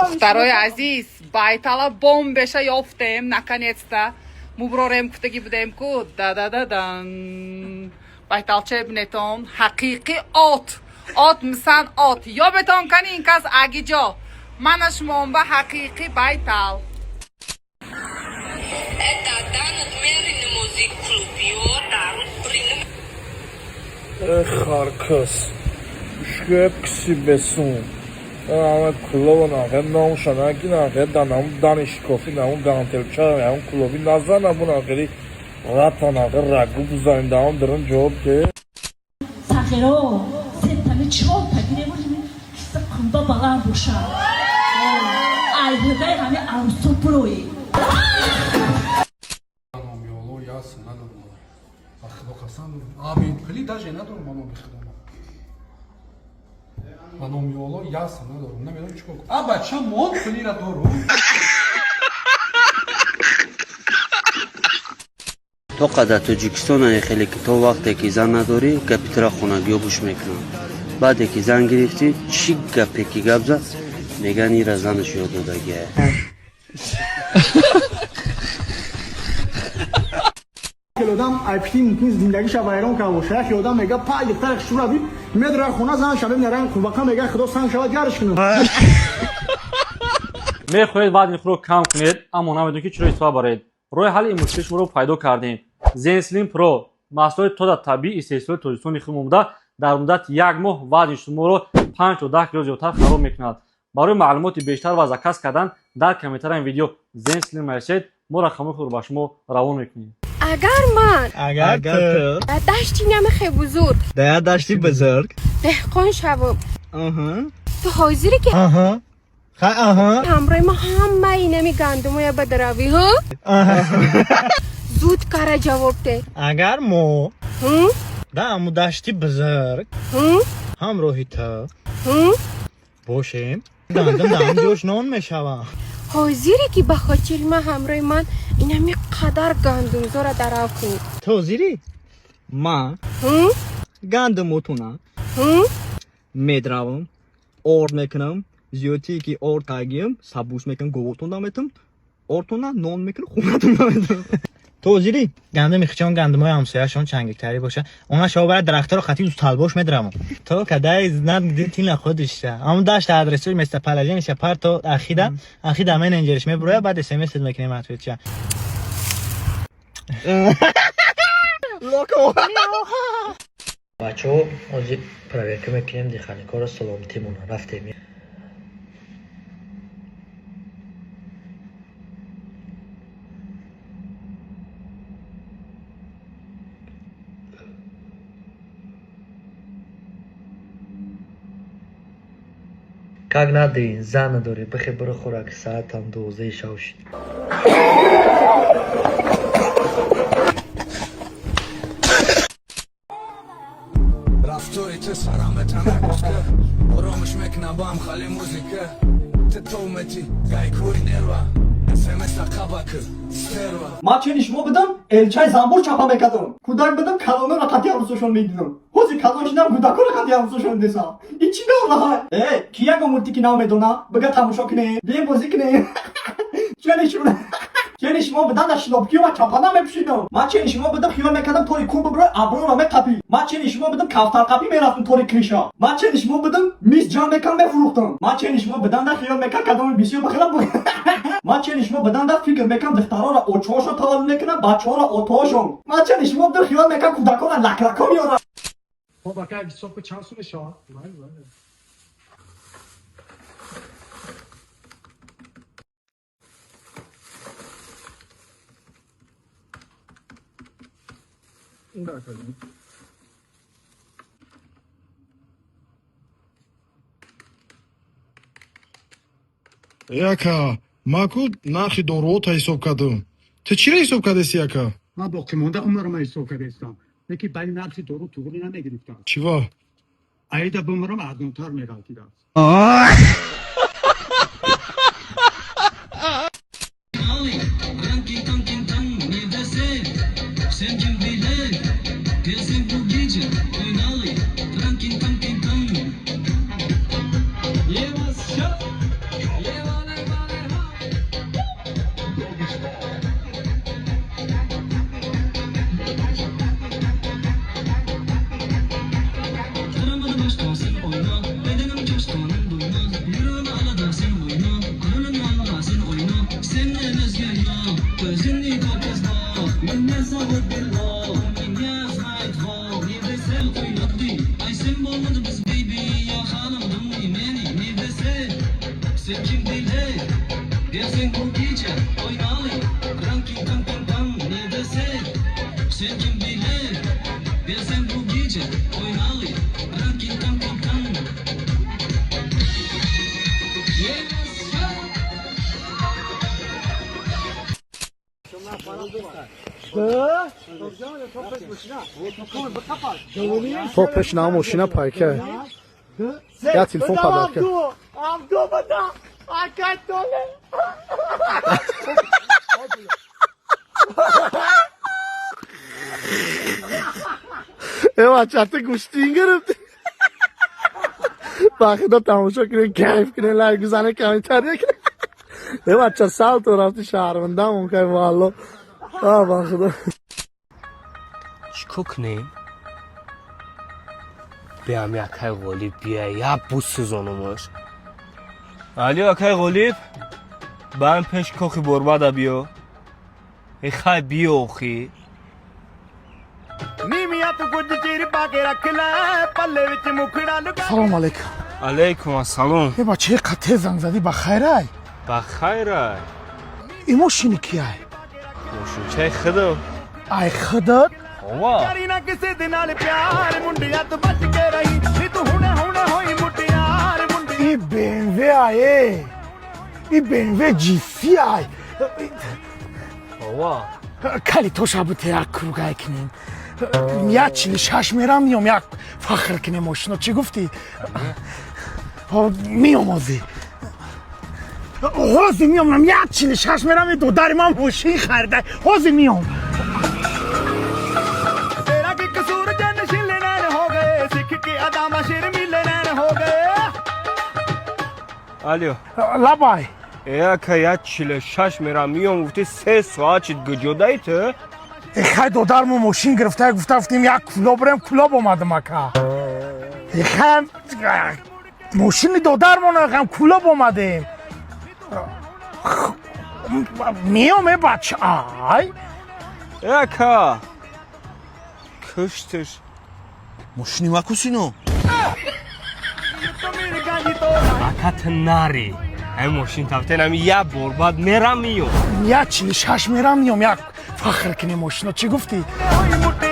Духтарои азиз, байтала бомбеша ёфтем, наконец-то. Муброрем гуфтагӣ будем ку да-да-да-дан. Байталча бинетон, ҳақиқӣ от. От мисан от. Ёбетон кани ин кас агиҷо. Мана шумоба ҳақиқӣ байтал. Харкас. Шкеп киси бесун. Ама кулово нахе номша наки нахе данам данишкофи наму гантелча ям кулови назана бу нахери рата нахе рагу бузаним даам дирин ҷавоб де. Сағиро, сетами чорта гирем, киса кунба баланд боша. Айҳудай ҳами арӯсо бурои. Номи Олло, ясм надорам. Ба худо қасам, аби пили даже надорам. Ба номи худо, ба номи Олло, ясм надорам, намедонам чӣ кор кунам. А бача мон пилира дорум. То қадар Тоҷикистон хеле ки то вақте ки зан надорӣ, гапи тура хонагиё гӯш мекунанд. Баъде ки зан гирифтӣ, чӣ гапе ки гап зад, меган ира занаш ёд додагия. Одам айпити мумкин зиндагиша вайрон карда боша. Яке одам мега пай духтари хушура бид, медора хона, зан шава, мебинара қурбақа, мега худо санг шава ҷарш кунам. Мехоҳед вазни худро кам кунед, аммо намедонед, ки чиро истифода баред. Роҳи ҳалли ин мушкили шуморо пайдо кардем. Зенслин Про, маҳсулоти тода табиӣ истеҳсоли Тоҷикистони худ омода, дар муддати як моҳ вазни шуморо 5 то 10 кило зиёдтар хароб мекунад. Барои маълумоти бештар ва заказ кардан дар комментарияи видео Зенслин нависед, мо рақамҳои худро ба шумо равон мекунем. Агар ман Агар ту дар дашти намихе бузург дар дашти бузург деҳқон шавам, аҳа ту ҳозире ки аҳа ха аҳа ҳамроҳи ма ҳамаи нами гандумоя бадаравӣ, ҳа? Зуд кара ҷавоб де. Агар мо Ҳм? дар ҳамун дашти бузург Ҳм? ҳамроҳи ту Ҳм? бошем, гандум дар ҳам ҷош нон мешавад. Ҳозире ки ба хотири ман ҳамроҳи ман инами қадар гандумзора дарав кунӣ? Ту ҳозирӣ ма Ҳм? гандумотуна Ҳм? медравам, орд мекунам, зиёдтие ки орд тагиям сабус мекунам, говотон наметам, ортона нон мекунам, хунатон наметам. Ту ҳозирӣ гандуми хичон гандумои ҳамсояшон чанд гектарӣ боша, она шава бара дарахтаро хати усталбош медравам. То кадай знат где ты находишься, ҳамун дашта адресои местоположениеша парто ахида ахида менеҷериш мебуроя, баъд смс мекунем, ответча. Локо. Бачаҳо, ҳозир проверка мекунем диханикоро, саломатимона рафтем. Как надо, зан надорӣ, бихе биро хӯрак, саатам 12-и шав шуд. Рафтори ту сарамета нагуфта, оромиш мекунам бам хали музика. Ту томети гайкуи нерва, смса қабак стерва. Ман чени шумо будам, элчаи занбур чапа мекардам. Кӯдак будам, калонора қати ҳамсошон медидам. Ҳозир калон шудам, кӯдакоро қати ҳамсошон десам. Ин чӣ давраҳай? Э, ки ягон мультики нав медона, бига тамошо кунем, бием бозӣ кунем. Чени шумо, чени шумо будам, дар шлёпкиё ва чапа намепӯшидам. Ман чени шумо будам, хиёл мекардам тори кун бибирои аброра меқапӣ. Ман чени шумо будам, кавтарқапӣ мерафтам тори криша. Ман чени шумо будам, мис ҷамъ мекардам, мефурӯхтам. Ман чени шумо будам, да хиёл мекардам кадоми бисёр бихӯрам. Ман чени шумо будам, да фикр мекардам духтарора очоҳошон таваллуд мекунам, бачаҳоро отоҳошон. Ман чени шумо будам, хиёл мекардам кӯдаконро лакрако меорам. Хоб, ака, ҳисоб ку, чанд сум мешавад? Яка, ма ку нархи доруота ҳисоб кардам. Ту чиро ҳисоб кардаси, яка? Ман боқимонда умрама ҳисоб кардаистам, лекин байни нархи дору туғри намегирифтам. Чива? Аида бумрам арзонтар меғалтидааст. То пеш на мошина пайка. Я телефон подарка. Э бача, ту гӯштин гирифтӣ. Ба худо, тамошо кунед, кайф кунед, лайк бизанед, комментария кунед. Э бача, салто рафти, шаҳрвандам кай, валло. А ба худо. Чико кунем? Биям, якай Ғолиб бия, як бусӯзонумаш. Алё, акай Ғолиб, баам пеш кохи борбада биё. Ихай, биё охи. ਨੀਵੀਆਂ ਤੂੰ ਕੁਝ ਚਿਰ ਪਾ ਕੇ ਰੱਖ ਲੈ ਪੱਲੇ ਵਿੱਚ ਮੁਖੜਾ ਲੁਕਾ। Салом алейкум. Алейкум ассалом. Э бача, қате занг задӣ, ба хайрай? Ба хайрай. И мошини кияй? Мошинчаи худо. Ай худат? Ова. ਕਰੀ ਨਾ ਕਿਸੇ ਦੇ ਨਾਲ ਪਿਆਰ ਮੁੰਡਿਆ, ਤੂੰ ਬਚ ਕੇ ਰਹੀ ਨੀ, ਤੂੰ ਹੁਣੇ ਹੁਣੇ ਹੋਈ ਮੁਟਿਆਰ ਮੁੰਡੀ। И БМВ ае, и БМВ GC ай. Ова. Калитоша буте, як кругай кунем. 1:46 мерам, миём, як фахр кунем мошино. Чӣ гуфтӣ? Миём ҳозир, ҳозир миём, 1:46 мерам. Додари ман мошин харида, ҳозир миём. ਤੇਰਾ ਕੀ ਕਸੂਰ ਜੇ ਨਸ਼ੀਲੇ ਨੈਣ ਹੋ ਗਏ, ਸਿੱਖ ਕੇ ਅਦਾਵਾਂ ਸ਼ਰਮੀਲੇ ਨੈਣ ਹੋ ਗਏ। Алё. Лабай. Э ака, 1:46 мерам, миём гуфти, 3 соат шид, гуҷодаи ту? Хай, додармо мошин гирифта, гуфта гуфтем як Кӯлоб рем, Кӯлоб омадам, ака. Хай, мошини додармон, ҳам Кӯлоб омадем. Миём, э бача, ай. Э ака, кушташ. Мошини ма кусино. Ака, ту нари, ҳами мошин тафтен, ҳами як бор баъд мерам, миём. 1:46 мерам, миём, як фахр кунем мошино. Чӣ гуфтӣ? ਹੋਈ ਮੁਟਿਆਰ।